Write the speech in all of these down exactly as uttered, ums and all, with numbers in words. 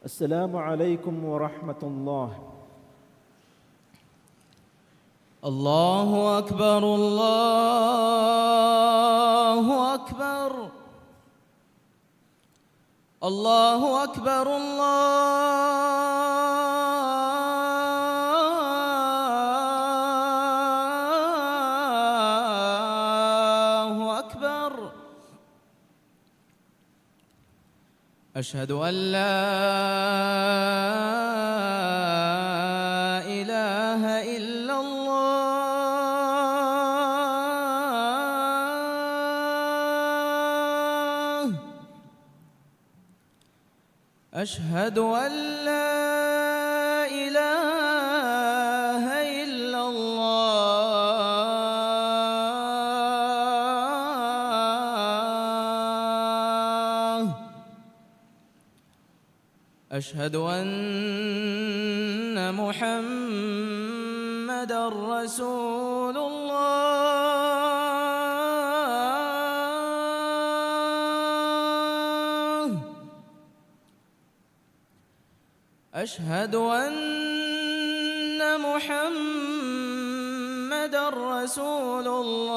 السلام عليكم ورحمة الله. الله أكبر، الله أكبر. الله أكبر، الله أكبر. أشهد أن لا إله إلا الله. أشهد أن لا إله إلا الله. أشهد أن محمدا رسول الله. أشهد أن محمدا رسول الله.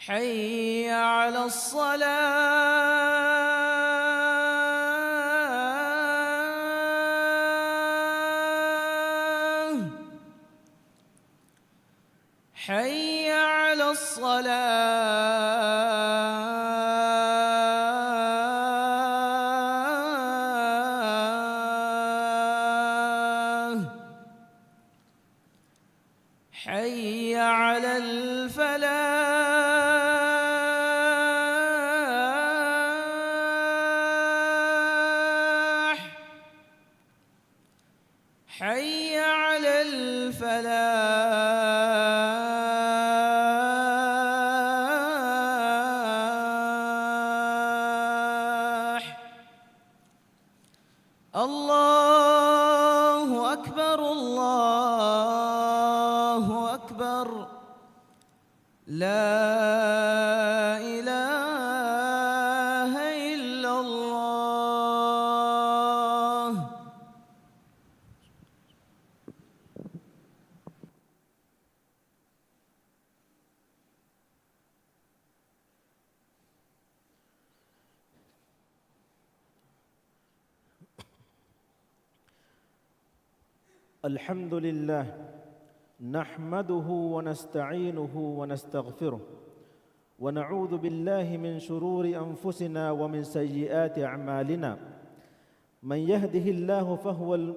حي على الصلاة. حي على الصلاة. حي على الفلاح. حي على الفلاح. الله أكبر، الله أكبر. لا إله إلا الله. الحمد لله، نحمده ونستعينه ونستغفره، ونعوذ بالله من شرور أنفسنا ومن سيئات أعمالنا. من يهده الله فهو ال-،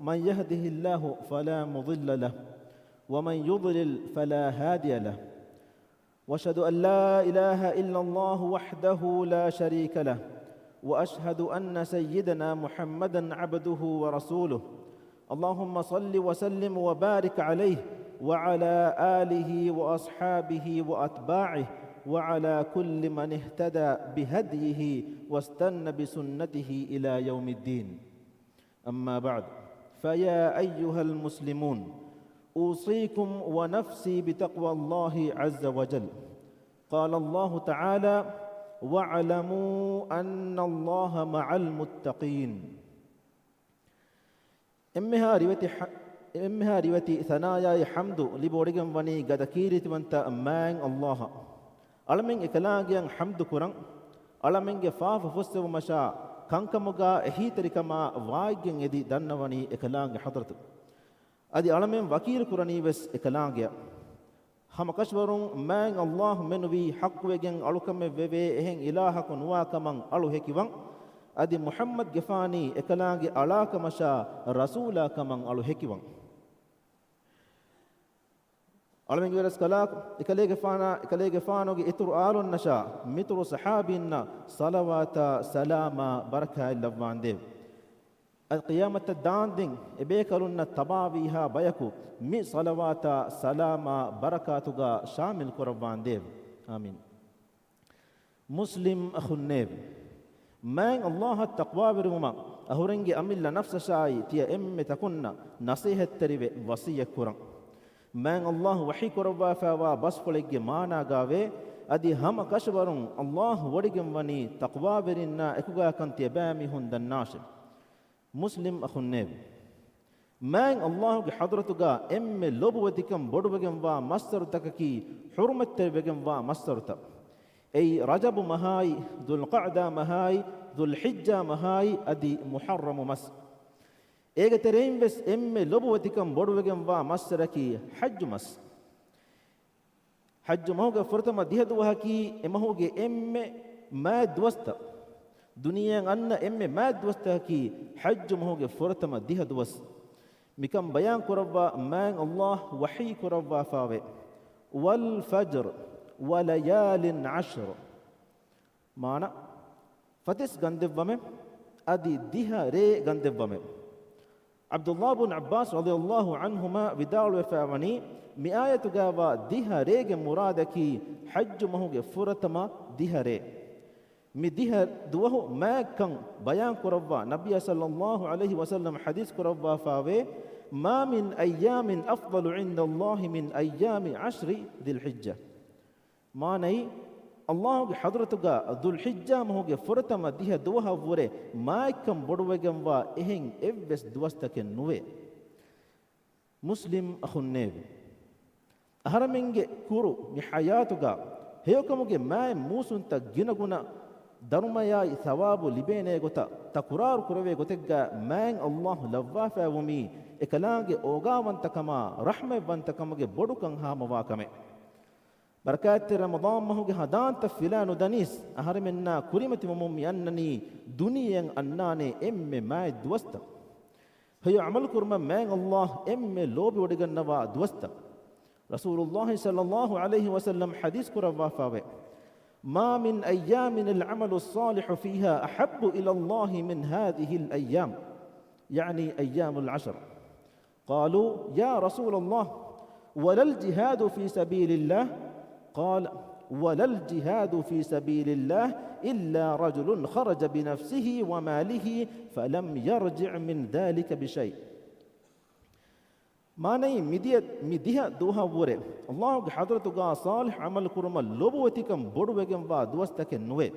من يهده الله فلا مضل له، ومن يضلل فلا هادي له. وأشهد أن لا إله إلا الله وحده لا شريك له، وأشهد أن سيدنا محمدا عبده ورسوله. اللهم صل وسلم وبارك عليه وعلى آله وأصحابه وأتباعه وعلى كل من اهتدى بهديه واستن بسنته إلى يوم الدين. أما بعد، فيا أيها المسلمون، أوصيكم ونفسي بتقوى الله عز وجل. قال الله تعالى: واعلموا أن الله مع المتقين. އެންމެހާ ރިވެތި ޙަ-، އެންމެހާ ރިވެތި ސަނާޔާއި ޙަމްދު ލިބިވޮޑިގެން ވަނީ ގަދަ ކީރިތިވަންތަ މާތް ﷲ އަށް. އަޅަމެން އެކަލާނގެއަށް ޙަމްދު ކުރަން. އަޅަމެންގެ ފާފަ ފުއްސެވުމަށާ ކަންކަމުގާ އެހީތެރިކަމާ ވާތްގެން އެދި ދަންނަވަނީ އެކަލާނގެ ޙަޟްރަތު. އަދި އަޅަމެން ވަކީލު ކުރަނީ ވެސް އެކަލާނގެއަށް. ހަމަކަށަވަރުން މާތް ﷲ މެނުވީ ޙައްޤުވެގެން އަޅުކަމެއް ވެވޭ އެހެން އިލާހަކު ނުވާ ކަމަށް އަޅު ހެކިވަން. އަދި މުޙައްމަދުގެފާނީ އެކަލާނގެ އަޅާކަމަށާ ރަސޫލާ ކަމަށް އަޅު ހެކިވަން. އަޅަމެންގެ ވެރަސް ކަލާކު، އެކަލޭގެފާނާ، އެކަލޭގެފާނުގެ އިތުރު އާލުންނަށާ، މިތުރު ޞަޙާބީންނަށް ޞަލަވާތާ ސަލާމާ ބަރަކާތް ލައްވާނދޭވެ. އަދި ޤިޔާމަތަށް ދާންދެން އެބޭކަލުންނަށް ތަބާވީހާ ބަޔަކު މި ޞަލަވާތާ ސަލާމާ ބަރަކާތުގާ ޝާމިލް ކުރައްވާނދޭވެ. އާމީން. މުސްލިމް އަޚުންނޭވެ! މާތް ﷲ އަށް ތަޤްވާވެރިވުމަށް އަހުރެންގެ އަމިއްލަ ނަފްސަށާއި ތިޔަ އެންމެ ތަކުންނަށް ނަޞޭޙަތްތެރިވެ ވަޞިއްޔަތް ކުރަން. މާތް ﷲ ވަޙީ ކުރައްވާފައިވާ ބަސްފުޅެއްގެ މާނާގާވޭ، އަދި ހަމަ ކަށަވަރުން ﷲ ވޮޑިގެންވަނީ ތަޤްވާވެރިންނާ އެކުގާކަން ތިޔަބައިމީހުން ދަންނާށެވެ. މުސްލިމް އަޚުންނޭވެ! މާތް ﷲގެ ޙަޟްރަތުގާ އެންމެ ލޯބިވެތިކަން ބޮޑުވެގެންވާ މައްސަރުތަކަކީ ޙުރުމަތްތެރިވެގެންވާ މައްސަރުތައް. އެއީ ރަޖަބު މަހާއި، ޛުލްޤަޢްދާ މަހާއި، ޛުލްޙިއްޖާ މަހާއި، އަދި މުޙައްރަމު މަސް. އޭގެ ތެރެއިން ވެސް އެންމެ ލޯބިވެތިކަން ބޮޑުވެގެންވާ މައްސަރަކީ ޙައްޖު މަސް. ޙައްޖު މަހުގެ ފުރަތަމަ ދިހަ ދުވަހަކީ އެ މަހުގެ އެންމެ މާތް ދުވަސްތައް. ދުނިޔެއަށް އަންނަ އެންމެ މާތް ދުވަސްތަކަކީ ޙައްޖު މަހުގެ ފުރަތަމަ ދިހަ ދުވަސް. މިކަން ބަޔާން ކުރައްވާ މާތް ﷲ ވަޙީ ކުރައްވާފާވޭ، "والفجر وليال عشر." މާނަ، ފަތިސް ގަންދެއްވަމެ، އަދި ދިހަ ރޭ ގަންދެއްވަމެ. ޢަބްދުﷲ ބުން ޢައްބާސް ރަޟިޔަﷲ ޢަންހުމާ ވިދާޅުވެފައިވަނީ، މި އާޔަތުގާވާ ދިހަ ރޭގެ މުރާދަކީ ޙައްޖު މަހުގެ ފުރަތަމަ ދިހަ ރޭ. މި ދިހަ ދުވަހު މާތްކަން ބަޔާން ކުރައްވާ ނަބިއްޔާ ޞައްލަﷲ ޢަލައިހި ވަސައްލަމަ ޙަދީޘް ކުރައްވާފާވޭ، "ما من أيام أفضل عند الله من أيام عشر ذي الحجة." މާނައީ، ﷲގެ ޙަޟްރަތުގާ ޛުލްޙިއްޖާ މަހުގެ ފުރަތަމަ ދިހަ ދުވަހަށްވުރެ މާތްކަން ބޮޑުވެގެންވާ އެހެން އެއްވެސް ދުވަސްތަކެއް ނުވޭ. މުސްލިމް އަޚުންނޭވެ! އަހަރެމެންގެ ކުރު މި ޙަޔާތުގާ ހެޔޮކަމުގެ މާތް މޫސުންތައް ގިނަގުނަ ދަރުމަޔާއި ޘަވާބު ލިބޭނޭ ގޮތަށް ތަކުރާރު ކުރެވޭ ގޮތެއްގާ މާތް ﷲ ލައްވާފައިވުމީ އެކަލާނގެ އޯގާވަންތަކަމާ ރަޙްމަތްވަންތަކަމުގެ ބޮޑުކަން ހާމަވާ ކަމެއް. ބަރަކާތްތެރި ރަމަޟާން މަހުގެ ހަނދާންތައް ފިލާ ނުދަނީސް، އަހަރެމެންނާ ކުރިމަތިވަމުން މި އަންނަނީ ދުނިޔެއަށް އަންނާނޭ އެންމެ މާތް ދުވަސްތައް. ހެޔޮ ޢަމަލު ކުރުމަށް މާތް ﷲ އެންމެ ލޯބިވޮޑިގަންނަވާ ދުވަސްތައް. ރަސޫލުﷲ ޞައްލަﷲ ޢަލައިހި ވަސައްލަމަ ޙަދީޘް ކުރައްވާފާވޭ، "ما من أيام العمل الصالح فيها أحب إلى الله من هذه الأيام"، يعني أيام العشر. قالوا: "يا رسول الله، ولا الجهاد في سبيل الله؟" قال: "ولا الجهاد في سبيل الله إلا رجل خرج بنفسه وماله فلم يرجع من ذلك بشيء." މާނައީ، މިދިޔަ، މި ދިހަ ދުވަހަށްވުރެ ﷲގެ ޙަޟްރަތުގާ ޞާލިޙު ޢަމަލު ކުރުމަށް ލޯބިވެތިކަން ބޮޑުވެގެންވާ ދުވަސްތަކެއް ނުވޭ.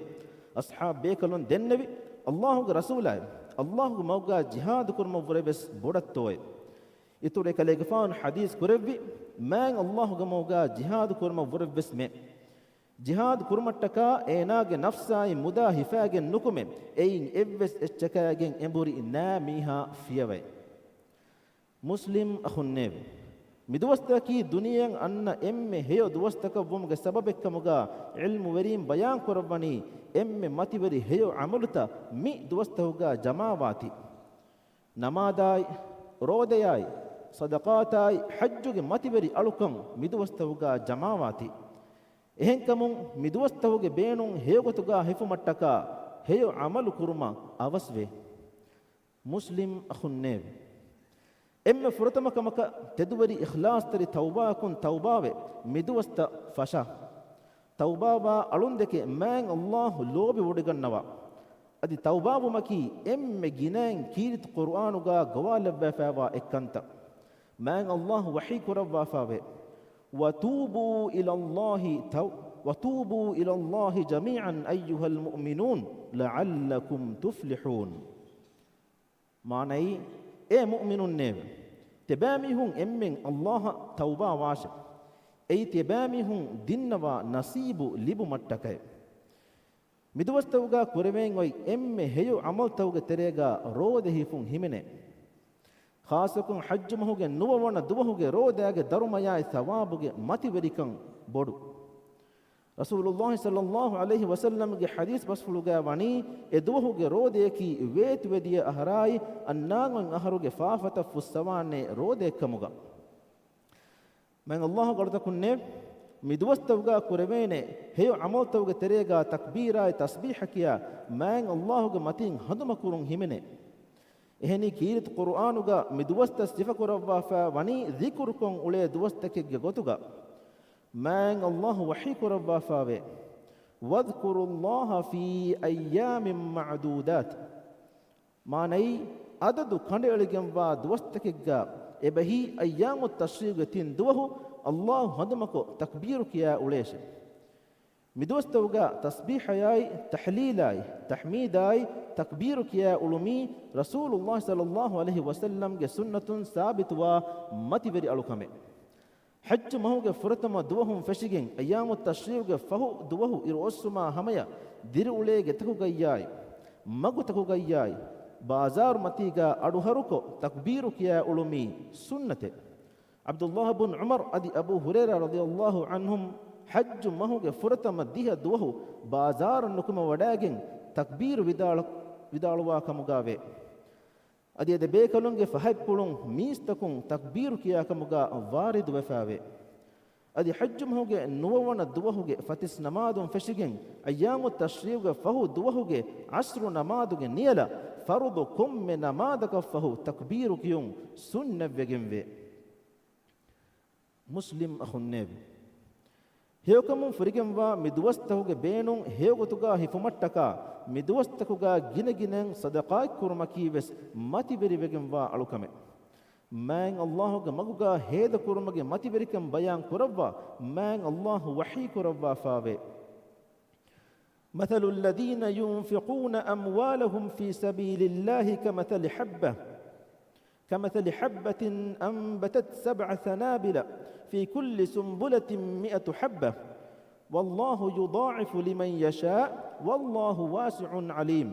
އަޞްޙާބު ބޭކަލުން ދެންނެވި، ﷲގެ ރަސޫލާއި، ﷲގެ މަގުގާ ޖިހާދު ކުރުމަށްވުރެވެސް ބޮޑަށްތޯއޭ؟ އިތުރު އެކަލޭގެފާނު ޙަދީޘް ކުރެއްވި، މާތް ﷲގެ މަގުގާ ޖިހާދު ކުރުމަށްވުރެވެސް މެ. ޖިހާދު ކުރުމަށްޓަކާ އޭނާގެ ނަފްސާއި މުދާ ހިފާގެން ނުކުމެ، އެއިން އެއްވެސް އެއްޗަކާގެން އެނބުރި ނާ މީހާ ފިޔަވައެ. މުސްލިމް އަޚުންނޭވެ! މިދުވަސްތަކަކީ ދުނިޔެއަށް އަންނަ އެންމެ ހެޔޮ ދުވަސްތަކަށްވުމުގެ ސަބަބެއްކަމުގާ ޢިލްމުވެރީން ބަޔާންކުރައްވަނީ، އެންމެ މަތިވެރި ހެޔޮ ޢަމަލުތައް މި ދުވަސްތަކުގާ ޖަމާވާތީ. ނަމާދާއި، ރޯދަޔާއި، ޞަދަޤާތާއި، ޙައްޖުގެ މަތިވެރި އަޅުކަން މިދުވަސްތަކުގާ ޖަމާވާތީ. އެހެންކަމުން މިދުވަސްތަކުގެ ބޭނުން ހެޔޮގޮތުގާ ހިފުމަށްޓަކާ ހެޔޮ ޢަމަލު ކުރުމަށް އަވަސްވޭ. މުސްލިމް އަޚުންނޭވެ! އެންމެ ފުރަތަމަ ކަމަކަށް ތެދުވެރި އިޚްލާޞްތެރި ތައުބާއަކުން ތައުބާވެ، މިދުވަސްތައް ފަށާ. ތައުބާވާ އަޅުންދެކެ މާތް ﷲ ލޯބިވޮޑިގަންނަވާ. އަދި ތައުބާވުމަކީ އެންމެ ގިނައިން ކީރިތި ޤުރުއާނުގާ ގޮވާލައްވާފައިވާ އެއްކަންތައް. މާތް ﷲ ވަޙީ ކުރައްވާފާވޭ، "وتوبوا إلى الله تو-، وتوبوا إلى الله جميعا أيها المؤمنون لعلكم تفلحون." މާނައީ، އޭ މުއުމިނުންނޭވެ! ތިޔަބައިމީހުން އެންމެން ﷲ އަށް ތައުބާވާށެވެ! އެއީ ތިޔަބައިމީހުން ދިންނަވާ ނަސީބު ލިބުމަށްޓަކައެވެ. މިދުވަސްތަކުގާ ކުރެވޭން އޮތް އެންމެ ހެޔޮ ޢަމަލުތަކުގެ ތެރޭގާ ރޯދަ ހިފުން ހިމެނޭ. ޚާއްޞަކޮށް ޙައްޖު މަހުގެ ނުވަވަނަ ދުވަހުގެ ރޯދާގެ ދަރުމަޔާއި ޘަވާބުގެ މަތިވެރިކަން ބޮޑު. ރަސޫލުﷲ ޞައްލަﷲ ޢަލައިހި ވަސައްލަމްގެ ޙަދީޘް ބަސްފުޅުގާ ވަނީ، އެ ދުވަހުގެ ރޯދަޔަކީ ވޭތުވެދިޔަ އަހަރާއި އަންނާން އޮތް އަހަރުގެ ފާފަތައް ފުއްސަވާނޭ ރޯދައެއްކަމުގަ. މާތް ﷲ އަޅުތަކުންނޭވެ! މި ދުވަސްތަކުގާ ކުރެވޭނެ ހެޔޮ ޢަމަލުތަކުގެ ތެރޭގާ ތަކްބީރާއި ތަސްބީޙަ ކިޔާ މާތް ﷲގެ މަތީން ހަނދުމަކުރުން ހިމެނޭ. އެހެނީ ކީރިތި ޤުރުއާނުގަ މި ދުވަސްތައް ސިފަކުރައްވާފަ ވަނީ ޛިކުރުކޮށް އުޅޭ ދުވަސްތަކެއްގެ ގޮތުގަ. މާތް ﷲ ވަޙީ ކުރައްވާފަވޭ، "واذكروا الله في أيام معدودات." މާނައީ، އަދަދު ކަނޑައެޅިގެންވާ ދުވަސްތަކެއްގަ އެބަހީ އައްޔާމު ތަޝްރީގުގެ ތިން ދުވަހު އައްލާހު ހަނދުމަކޮށް ތަކްބީރު ކިޔާ އުޅޭށެ. މިދުވަސްތަކުގަ ތަސްބީޙަޔާއި، ތަޙްލީލާއި، ތަޙްމީދާއި، ތަކްބީރު ކިޔާ އުޅުމީ ރަސޫލުއްލާހި ޞައްލައްލާހު ޢަލައިހި ވަސައްލަމްގެ ސުންނަތުން ސާބިތުވާ މަތިވެރި އަޅުކަމެއް. ޙައްޖު މަހުގެ ފުރަތަމަ ދުވަހުން ފެށިގެން އައްޔާމު ތަޝްރީޢުގެ ފަހު ދުވަހު އިރު އޮއްސުމާ ހަމަޔަށް ދިރިއުޅޭ ގެތަކުގައްޔާއި، މަގުތަކުގައްޔާއި، ބާޒާރު މަތީގާ އަޑުހަރުކޮށް ތަކްބީރު ކިޔާ އުޅުމީ ސުންނަތެއް. ޢަބްދުއްލާހި ބުން ޢުމަރު އަދި އަބޫ ހުރައިރާ ރަޟިޔައްލާހު ޢަންހުމް ޙައްޖު މަހުގެ ފުރަތަމަ ދިހަ ދުވަހު ބާޒާރަށް ނުކުމެވަޑައިގެން ތަކްބީރު ވިދާޅު-، ވިދާޅުވާ ކަމުގާވޭ. އަދި އެ ދެ ބޭކަލުންގެ ފަހަތްޕުޅުން މީސްތަކުން ތަކްބީރު ކިޔާ ކަމުގާ ވާރިދުވެފައިވޭ. އަދި ޙައްޖު މަހުގެ ނުވަވަނަ ދުވަހުގެ ފަތިސް ނަމާދުން ފެށިގެން އައްޔާމު ތަޝްރީޢުގެ ފަހު ދުވަހުގެ ޢަޞްރު ނަމާދުގެ ނިޔަލަށް ފަރުޟު ކޮންމެ ނަމާދަކަށްފަހު ތަކްބީރު ކިޔުން ސުންނަތްވެގެންވޭ. މުސްލިމް އަޚުންނޭވެ! ހެޔޮކަމުން ފުރިގެންވާ މި ދުވަސްތަކުގެ ބޭނުން ހެޔޮގޮތުގާ ހިފުމަށްޓަކާ، މި ދުވަސްތަކުގާ ގިނަގިނައިން ޞަދަޤާތްކުރުމަކީވެސް މަތިވެރިވެގެންވާ އަޅުކަމެއް. މާތް އައްލާހުގެ މަގުގާ ހޭދަކުރުމުގެ މަތިވެރިކަން ބަޔާން ކުރައްވާ، މާތް އައްލާހު ވަޙީ ކުރައްވާފާވޭ. مثل الذين ينفقون أموالهم في سبيل الله كمثل حبة، كمثل حبة أنبتت سبع سنابل في كل سنبلة مئة حبة، والله يضاعف لمن يشاء، والله واسع عليم.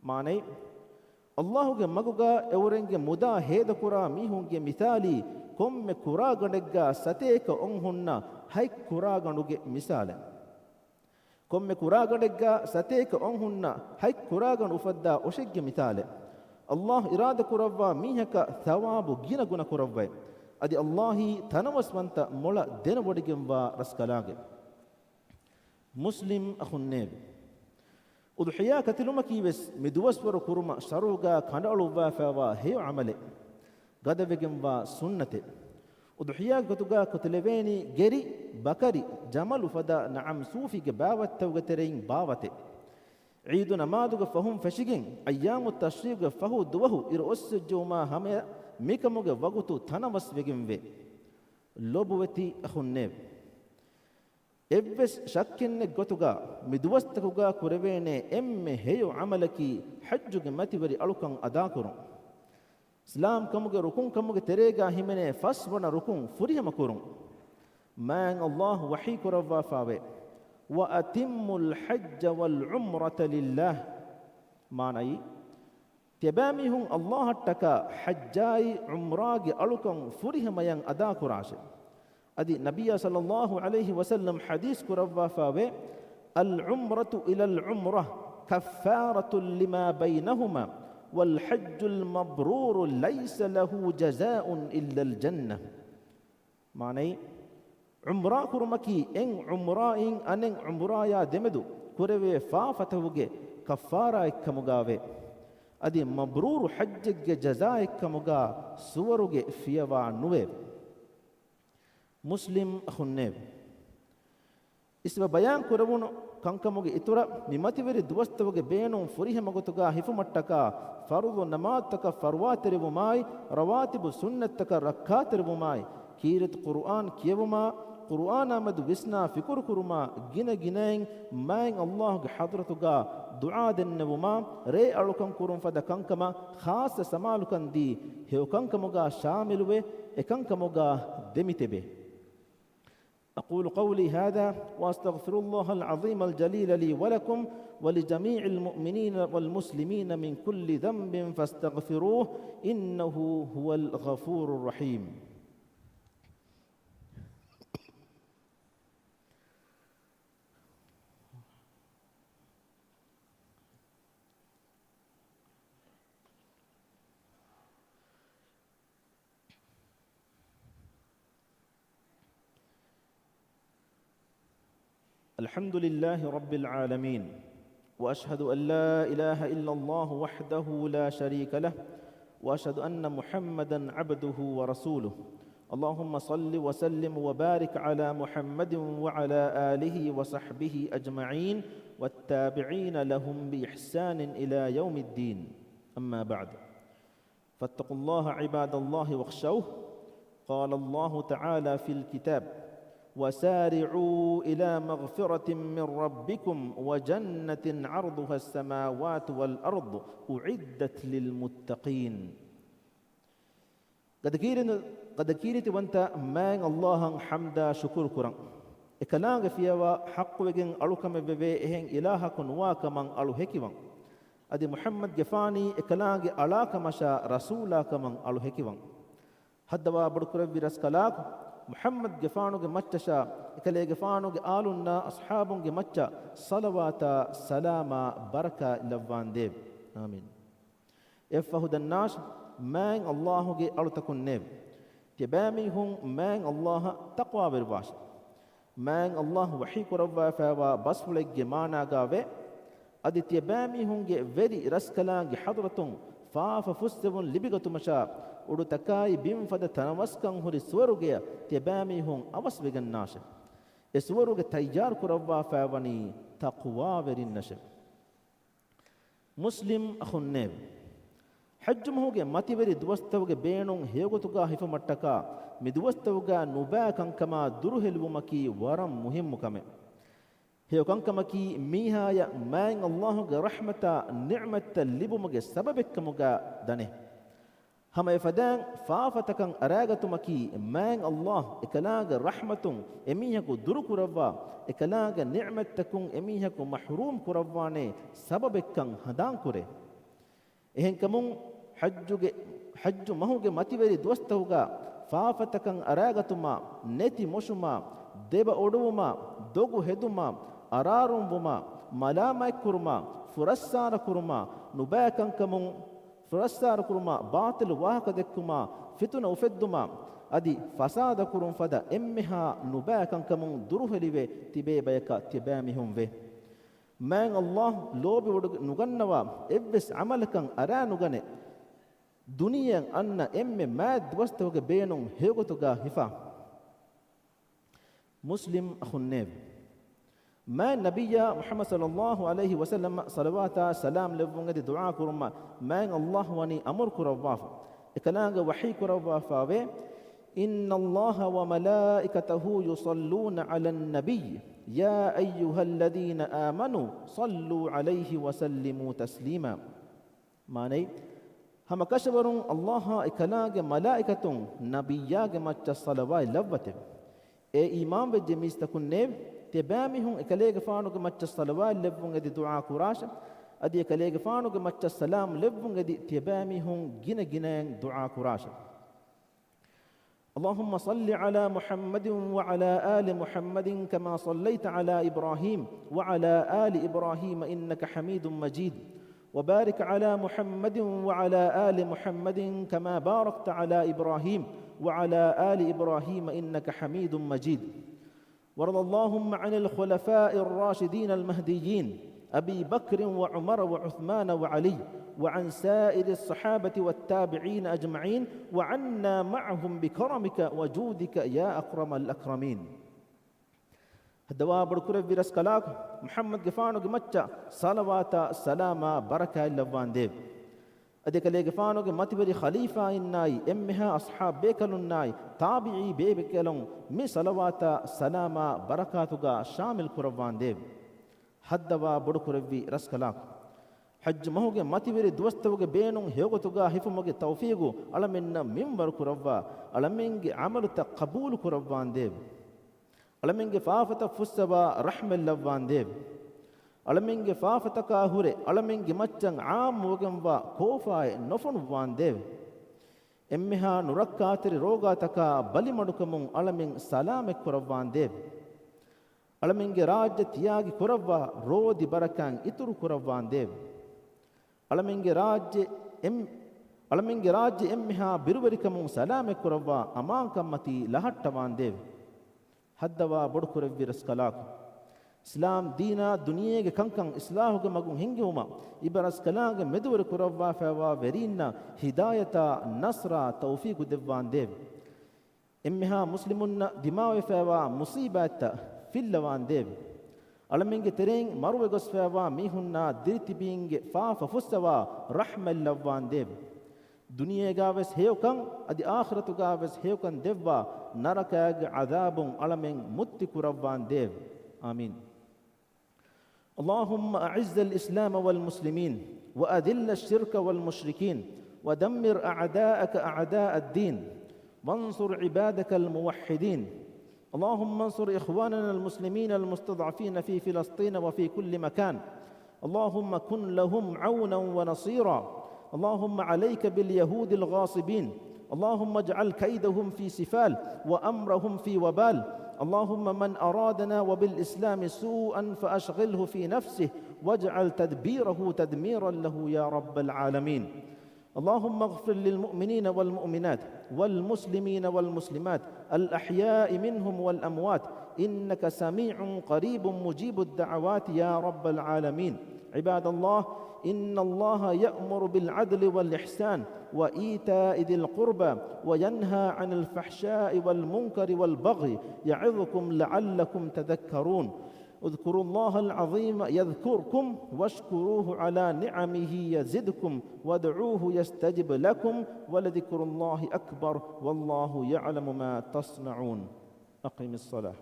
މާނައީ، އައްލާހުގެ މަގުގާ އެއުރެންގެ މުދާ ހޭދަކުރާ މީހުންގެ މިސާލީ، ކޮންމެ ކުރާގަނޑެއްގާ ސަތޭކަ އޮން ހުންނަ ހަތް ކުރާގަނޑުގެ މިސާލެއް. ކޮންމެ ކުރާގަނޑެއްގާ ސަތޭކަ އޮން ހުންނަ ހަތް ކުރާގަނޑު އުފައްދާ އޮށެއްގެ މިސާލެއް. އައްލާހު އިރާދަކުރައްވާ މީހަކަށް ޘަވާބު ގިނަގުނަ ކުރައްވައި. އަދި އައްލާހީ ތަނަވަސްވަންތަ މޮޅަށް ދެނެވޮޑިގެންވާ ރަސްކަލާނގެ. މުސްލިމް އަޚުންނޭވެ! އުޟުޙިޔާ ކަތިލުމަކީވެސް މި ދުވަސްވަރު ކުރުމަށް ޝަރުޢުގާ ކަނޑައަޅުއްވާފައިވާ ހެޔޮ ޢަމަލެއް. ގަދަވެގެންވާ ސުންނަތެއް. އުޟުޙިޔާގެ ގޮތުގާ ކޮށްލެވޭނީ ގެރި، ބަކަރި، ޖަމަލު ފަދަ ނަޢަމް ސޫފީގެ ބާވަތްތަކުގެ ތެރެއިން ބާވަތެއް. ޢީދު ނަމާދުގެ ފަހުން ފެށިގެން އައްޔާމު ތަޝްރީޢުގެ ފަހު ދުވަހު އިރު އޮއްސިއްޖެއުމާ ހަމަޔަށް މިކަމުގެ ވަގުތު ތަނަވަސްވެގެންވޭ. ލޮބުވެތި އަޚުންނޭވެ! އެއްވެސް ޝައްކެއްނެތް ގޮތުގާ މި ދުވަސްތަކުގާ ކުރެވޭނޭ އެންމެ ހެޔޮ ޢަމަލަކީ ޙައްޖުގެ މަތިވެރި އަޅުކަން އަދާކުރުން. އިސްލާމްކަމުގެ ރުކުންކަމުގެ ތެރޭގާ ހިމެނޭ ފަސްވަނަ ރުކުން ފުރިހަމަކުރުން. މާތް އައްލާހު ވަޙީ ކުރައްވާފާވޭ، وأتموا الحج والعمرة لله. މާނައީ، ތިޔަބައިމީހުން އައްލާހަށްޓަކާ ޙައްޖާއި ޢުމްރާގެ އަޅުކަން ފުރިހަމަޔަށް އަދާކުރާށެ. އަދި ނަބިއްޔާ ޞައްލައްލާހު ޢަލައިހި ވަސައްލަމް ޙަދީޘް ކުރައްވާފާވޭ، العمرة إلى العمرة كفارة لما بينهما والحج المبرور ليس له جزاء إلا الجنة. މާނައީ، ޢުމްރާ ކުރުމަކީ އެއް ޢުމްރާއިން އަނެއް ޢުމްރާޔާ ދެމެދު ކުރެވޭ ފާފަތަކުގެ ކައްފާރާއެއްކަމުގާވޭ. އަދި މަބްރޫރު ޙައްޖެއްގެ ޖަޒާއެއްކަމުގާ ސުވަރުގެ ފިޔަވާ ނުވޭ. މުސްލިމް އަޚުންނޭވެ! އިސްވެ ބަޔާން ކުރެވުނު ކަންކަމުގެ އިތުރަށް، މި މަތިވެރި ދުވަސްތަކުގެ ބޭނުން ފުރިހަމަގޮތުގާ ހިފުމަށްޓަކާ، ފަރުޟު ނަމާދުތަކަށް ފަރުވާތެރިވުމާއި، ރަވާތިބު ސުންނަތްތަކަށް ރައްކާތެރިވުމާއި، ކީރިތި ޤުރުއާން ކިޔެވުމާ، ޤުރުއާނާމެދު ވިސްނާ ފިކުރުކުރުމާ، ގިނަ ގިނައިން މާތް އައްލާހުގެ ޙަޟްރަތުގާ ދުޢާ ދެންނެވުމާ، ރޭ އަޅުކަން ކުރުން ފަދަ ކަންކަމަށް ޚާއްޞަ ސަމާލުކަން ދީ، ހެޔޮކަންކަމުގާ ޝާމިލުވެ، އެކަންކަމުގާ ދެމިތެބޭ. أقول قولي هذا وأستغفر الله العظيم الجليل لي ولكم ولجميع المؤمنين والمسلمين من كل ذنب فاستغفروه إنه هو الغفور الرحيم. الحمد لله رب العالمين، وأشهد أن لا إله إلا الله وحده لا شريك له، وأشهد أن محمدا عبده ورسوله. اللهم صل وسلم وبارك على محمد وعلى آله وصحبه أجمعين والتابعين لهم بإحسان إلى يوم الدين. أما بعد. فاتقوا الله عباد الله واخشوه. قال الله تعالى في الكتاب: وسارعوا إلى مغفرة من ربكم وجنة عرضها السماوات والأرض أعدت للمتقين. ގަދަކީރި-، ގަދަކީރިތިވަންތަ މާތް ﷲ އަށް ޙަމްދާ ޝުކުރު ކުރަން. އެކަލާނގެ ފިޔަވާ ޙައްޤުވެގެން އަޅުކަމެއްވެވޭ އެހެން އިލާހަކު ނުވާ ކަމަށް އަޅު ހެކިވަން. އަދި މުޙައްމަދުގެފާނީ އެކަލާނގެ އަޅާކަމަށާ ރަސޫލާކަމަށް އަޅު ހެކިވަން. ހައްދަވާ ބޮޑުކުރެއްވި ރަސްކަލާކޮ، މުޙައްމަދުގެފާނުގެ މައްޗަށާ އެކަލޭގެފާނުގެ އާލުންނާ އަޞްޙާބުންގެ މައްޗަށް ޞަލަވާތާ ސަލާމާ ބަރަކާތް ލައްވާނދޭވެ. އާމީން. އެއަށްފަހު ދަންނާށި، މާތް ﷲ ގެ އަޅުތަކުންނޭވެ. ތިޔަބައިމީހުން މާތް ﷲ އަށް ތަޤްވާވެރިވާށި. މާތް ﷲ ވަޙީ ކުރައްވާފައިވާ ބަސްފުޅެއްގެ މާނާގައިވޭ، އަދި ތިޔަބައިމީހުންގެ ވެރި ރަސްކަލާނގެ ޙަޟްރަތުން ފާފަ ފުއްސެވުން ލިބިގަތުމަށާ، އުޑުތަކާއި ބިން ފަދަ ތަނަވަސްކަން ހުރި ސުވަރުގެއަށް ތިޔަބައިމީހުން އަވަސްވެގަންނާށެ. އެ ސުވަރުގެ ތައްޔާރު ކުރައްވާފައިވަނީ ތަޤްވާވެރިންނަށެ. މުސްލިމް އަޚުންނޭވެ! ޙައްޖު މަހުގެ މަތިވެރި ދުވަސްތަކުގެ ބޭނުން ހެޔޮގޮތުގަ ހިފުމަށްޓަކާ، މި ދުވަސްތަކުގަ ނުބައި ކަންކަމާ ދުރުހެލިވުމަކީ ވަރަށް މުހިއްމު ކަމެއް. ހެޔޮ ކަންކަމަކީ މީހާޔަށް މާތް ﷲ ގެ ރަޙްމަތާ ނިޢުމަތްތައް ލިބުމުގެ ސަބަބެއްކަމުގަ ދަނޭ. ހަމަ އެފަދައިން ފާފަތަކަށް އަރާގަތުމަކީ، މާތް ﷲ އެކަލާނގެ ރަޙްމަތުން އެމީހަކު ދުރުކުރައްވާ، އެކަލާނގެ ނިޢުމަތްތަކުން އެމީހަކު މަޙްރޫމް ކުރައްވާނޭ ސަބަބެއްކަން ހަނދާންކުރޭ. އެހެންކަމުން ޙައްޖުގެ، ޙައްޖު މަހުގެ މަތިވެރި ދުވަސްތަކުގަ ފާފަތަކަށް އަރާގަތުމާ، ނެތި މޮށުމާ، ދެބަ އޮޑުވުމާ، ދޮގު ހެދުމާ، އަރާރުންވުމާ، މަލާމާތްކުރުމާ، ފުރައްސާރަކުރުމާ، ނުބައި ކަންކަމުން ފުރައްސާރަކުރުމާ، ބާޠިލު ވާހަކަ ދެއްކުމާ، ފިތުނަ އުފެއްދުމާ، އަދި ފަސާދަކުރުން ފަދަ އެންމެހާ ނުބައި ކަންކަމުން ދުރުހެލިވެ ތިބޭ ބަޔަކަށް ތިޔަބައިމީހުން ވޭ. މާތް ﷲ ލޯބިވޮޑި ނުގަންނަވާ އެއްވެސް ޢަމަލަކަށް އަރާނުގަނެ، ދުނިޔެއަށް އަންނަ އެންމެ މާތް ދުވަސްތަކުގެ ބޭނުން ހެޔޮގޮތުގަ ހިފާ. މުސްލިމް އަޚުންނޭވެ! މާތް ނަބިއްޔާ މުޙައްމަދު ޞައްލައްލާހު ޢަލައިހި ވަސައްލަމަށް ޞަލަވާތާ ސަލާމް ލެއްވުން އެދި ދުޢާ ކުރުމަށް މާތް ﷲ ވަނީ އަމުރު ކުރައްވާފަ. އެކަލާނގެ ވަޙީ ކުރައްވާފަވޭ، إن الله وملائكته يصلون على النبي يا أيها الذين آمنوا صلوا عليه وسلموا تسليما. މާނައީ، ހަމަކަށަވަރުން ﷲ އާ އެކަލާނގެ މަލާއިކަތުން ނަބިއްޔާގެ މައްޗަށް ޞަލަވާތް ލައްވަތެވެ. އޭ އީމާންވެއްޖެ މީސްތަކުންނޭވެ! ތިޔަބައިމީހުން އެކަލޭގެފާނުގެ މައްޗަށް ޞަލަވާތް ލެއްވުން އެދި ދުޢާ ކުރާށެ. އަދި އެކަލޭގެފާނުގެ މައްޗަށް ސަލާމް ލެއްވުން އެދި ތިޔަބައިމީހުން ގިނަ ގިނައިން ދުޢާ ކުރާށެ. اللهم صل على محمد وعلى آل محمد كما صليت على إبراهيم وعلى آل إبراهيم إنك حميد مجيد. وبارك على محمد وعلى آل محمد كما باركت على إبراهيم وعلى آل إبراهيم إنك حميد مجيد. وارض اللهم عن الخلفاء الراشدين المهديين أبي بكر وعمر وعثمان وعلي، وعن سائر الصحابة والتابعين أجمعين، وعنا معهم بكرمك وجودك يا أكرم الأكرمين. ހައްދަވާ ބޮޑުކުރެއްވި ރަސްކަލާކޮ، މުޙައްމަދުގެފާނުގެ މައްޗަށް ޞަލަވާތާ ސަލާމާ ބަރަކާތް ލައްވާނދޭވެ. އަދި އެކަލޭގެފާނުގެ މަތިވެރި ޚަލީފާއިންނާއި، އެންމެހާ އަޞްޙާބު ބޭކަލުންނާއި، ތާބިޢީ ބޭބޭކަލުން މި ޞަލަވާތާ ސަލާމާ ބަރަކާތުގަ ޝާމިލް ކުރައްވާނދޭވެ. ހައްދަވާ ބޮޑުކުރެއްވި ރަސްކަލާކޮ، ޙައްޖު މަހުގެ މަތިވެރި ދުވަސްތަކުގެ ބޭނުން ހެޔޮގޮތުގަ ހިފުމުގެ ތައުފީގު އަޅަމެންނަށް މިންވަރު ކުރައްވާ، އަޅަމެންގެ ޢަމަލުތައް ޤަބޫލު ކުރައްވާނދޭވެ. އަޅަމެންގެ ފާފަތައް ފުއްސަވާ ރަޙްމަތް ލައްވާނދޭވެ. އަޅަމެންގެ ފާފަތަކާ ހުރެ އަޅަމެންގެ މައްޗަށް ޢާއްމުވެގެންވާ ކޯފާއެއް ނުފޮނުއްވާނދޭވެ. އެންމެހާ ނުރައްކާތެރި ރޯގާތަކާ ބަލިމަޑުކަމުން އަޅަމެން ސަލާމަތް ކުރައްވާނދޭވެ. އަޅަމެންގެ ރާއްޖެ ތިޔާގި ކުރައްވާ ރޯދި ބަރަކާތް އިތުރު ކުރައްވާނދޭވެ. އަޅަމެންގެ ރާއްޖެ އެން-، އަޅަމެންގެ ރާއްޖެ އެންމެހާ ބިރުވެރިކަމުން ސަލާމަތް ކުރައްވާ އަމާންކަންމަތީ ލަހައްޓަވާނދޭވެ. ހައްދަވާ ބޮޑުކުރެއްވި ރަސްކަލާކޮ، އިސްލާމް ދީނާ ދުނިޔޭގެ ކަންކަން އިސްލާހުގެ މަގުން ހިންގެވުމަށް އިބަރަސްކަލާނގެ މެދުވެރި ކުރައްވާފައިވާ ވެރީންނަށް ހިދާޔަތާ ނަޞްރާ ތައުފީގު ދެއްވާނދޭވެ. އެންމެހާ މުސްލިމުންނަށް ދިމާވެފައިވާ މުޞީބާތްތައް ފިއްލަވާނދޭވެ. އަޅަމެންގެ ތެރެއިން މަރުވެގޮސްފައިވާ މީހުންނާ ދިރިތިބީންގެ ފާފަ ފުއްސަވާ ރަޙްމަތް ލައްވާނދޭވެ. ދުނިޔޭގާވެސް ހެޔޮކަން، އަދި އާޚިރަތުގާވެސް ހެޔޮކަން ދެއްވާ، ނަރަކާގެ ޢަޛާބުން އަޅަމެން މުއްތި ކުރައްވާނދޭވެ. އާމީން. اللهم أعز الإسلام والمسلمين، وأذل الشرك والمشركين، ودمر أعداءك أعداء الدين، وانصر عبادك الموحدين. اللهم انصر إخواننا المسلمين المستضعفين في فلسطين وفي كل مكان. اللهم كن لهم عونا ونصيرا. اللهم عليك باليهود الغاصبين. اللهم اجعل كيدهم في سفال وأمرهم في وبال. اللهم من أرادنا وبالإسلام سوءا فأشغله في نفسه واجعل تدبيره تدميرا له يا رب العالمين. اللهم اغفر للمؤمنين والمؤمنات والمسلمين والمسلمات الأحياء منهم والأموات إنك سميع قريب مجيب الدعوات يا رب العالمين. عباد الله، إن الله يأمر بالعدل والإحسان وإيتاء ذي القربى وينهى عن الفحشاء والمنكر والبغي يعظكم لعلكم تذكرون. اذكروا الله العظيم يذكركم واشكروه على نعمه يزدكم وادعوه يستجب لكم ولذكر الله أكبر والله يعلم ما تصنعون. أقم الصلاة.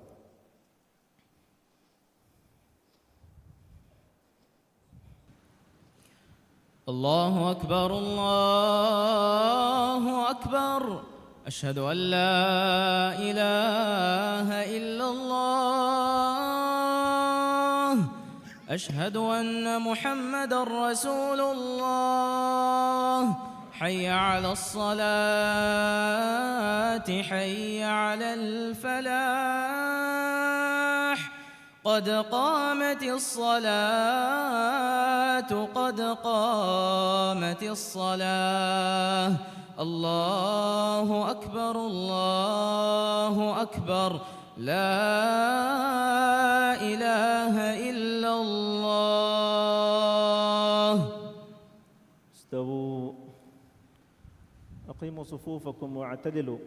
الله أكبر، الله أكبر. أشهد أن لا إله إلا الله. أشهد أن محمدا رسول الله. حي على الصلاة، حي على الفلاح. قد قامت الصلاة، قد قامت الصلاة. الله أكبر، الله أكبر. لا إله إلا الله. استووا. أقيموا صفوفكم واعتدلوا.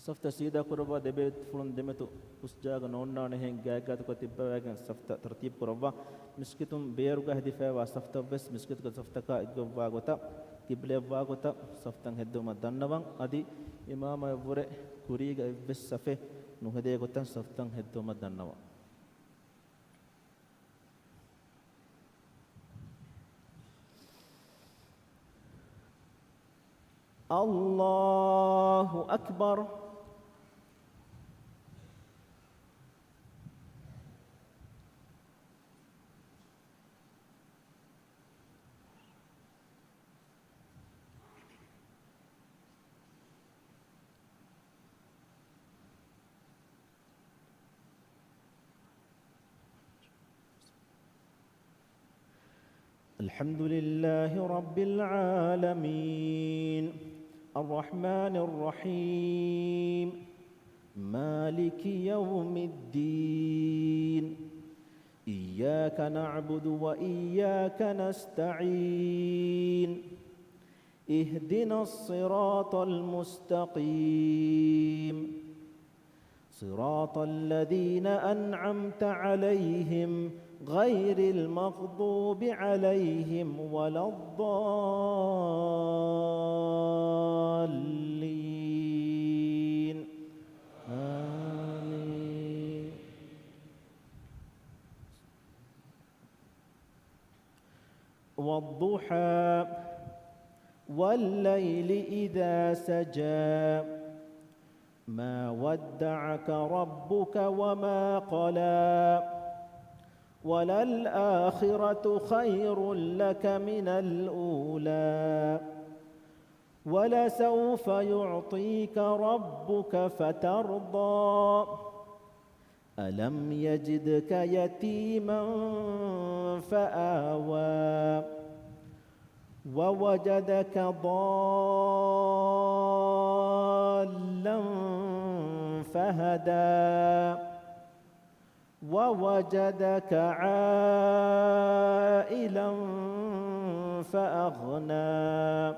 ސަފްތައް ސީދާ ކުރައްވާ، ދެބޭފުޅުން ދެމެދު ހުސް ޖާގަ ނޯންނާނެހެން ގާތްގާތުކޮށް ތިއްބަވައިގެން ސަފްތައް ތަރުތީބު ކުރައްވާ. މިސްކިތުން ބޭރުގަ ހެދިފައިވާ ސަފްތައްވެސް މިސްކިތުގެ ސަފްތަކާ އެއްގޮތްވާ ގޮތަށް، ކިބްލައަށްވާ ގޮތަށް ސަފްތައް ހެއްދެވުމަށް ދަންނަވަން. އަދި އިމާމާއަށްވުރެ ކުރީގަ އެއްވެސް ސަފެއް ނުހެދޭ ގޮތަށް ސަފްތައް ހެއްދެވުމަށް ދަންނަވަން. الله أكبر. الحمد لله رب العالمين. الرحمن الرحيم. مالك يوم الدين. إياك نعبد وإياك نستعين. اهدنا الصراط المستقيم. صراط الذين أنعمت عليهم غير المغضوب عليهم ولا الضالين. آمين. والضحى. والليل إذا سجى. ما ودعك ربك وما قلى. وللآخرة خير لك من الأولى. ولسوف يعطيك ربك فترضى. ألم يجدك يتيما فآوى. ووجدك ضالا فهدى. ووجدك عائلا فأغنى.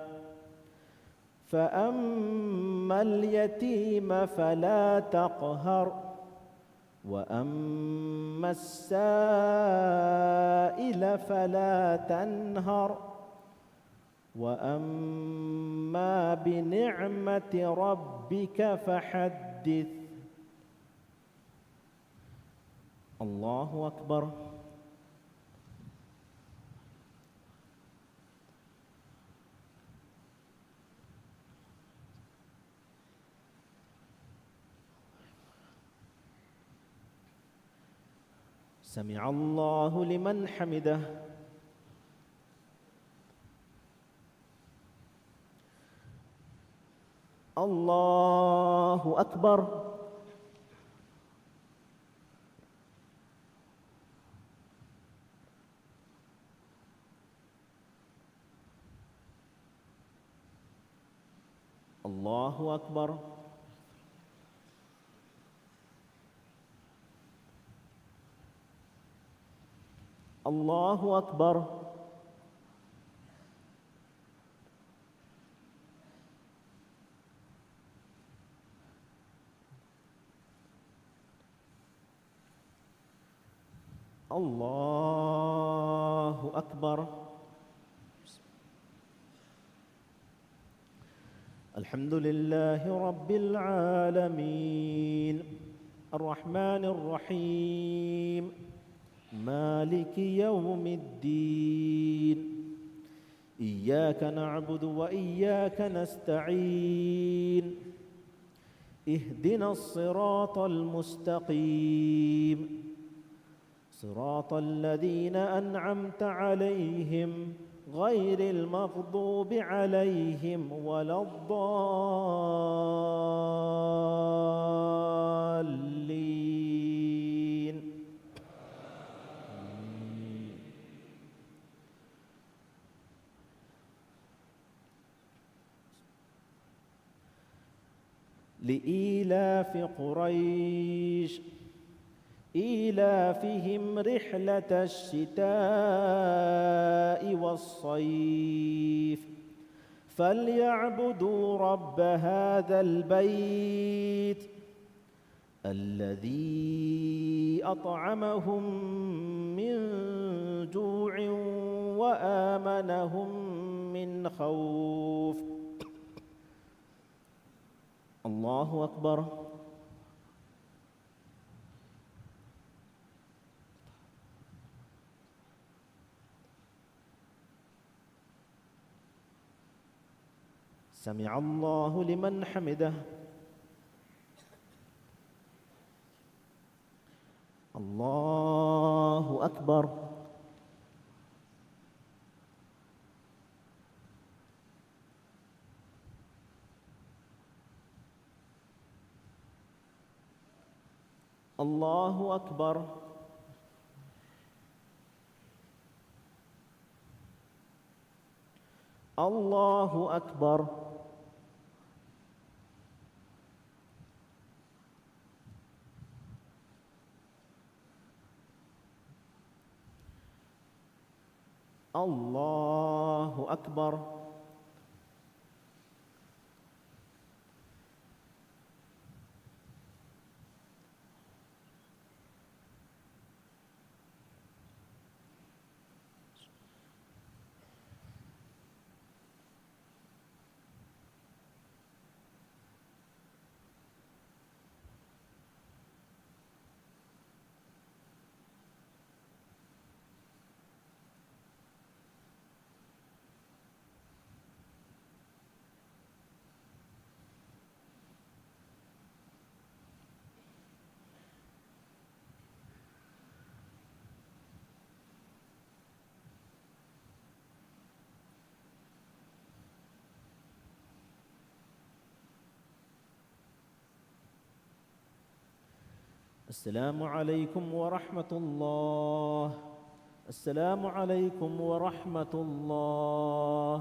فأما اليتيم فلا تقهر. وأما السائل فلا تنهر. وأما بنعمة ربك فحدث. الله أكبر. سمع الله لمن حمده. الله أكبر. الله أكبر. الله أكبر. الله أكبر. الحمد لله رب العالمين. الرحمن الرحيم. مالك يوم الدين. إياك نعبد وإياك نستعين. اهدنا الصراط المستقيم. صراط الذين أنعمت عليهم غير المغضوب عليهم ولا الضالين. لإيلاف قريش إيلافهم رحلة الشتاء والصيف فليعبدوا رب هذا البيت الذي أطعمهم من جوع وآمنهم من خوف. الله أكبر. سمع الله لمن حمده. الله أكبر. الله أكبر. الله أكبر. الله أكبر. السلام عليكم ورحمة الله. السلام عليكم ورحمة الله.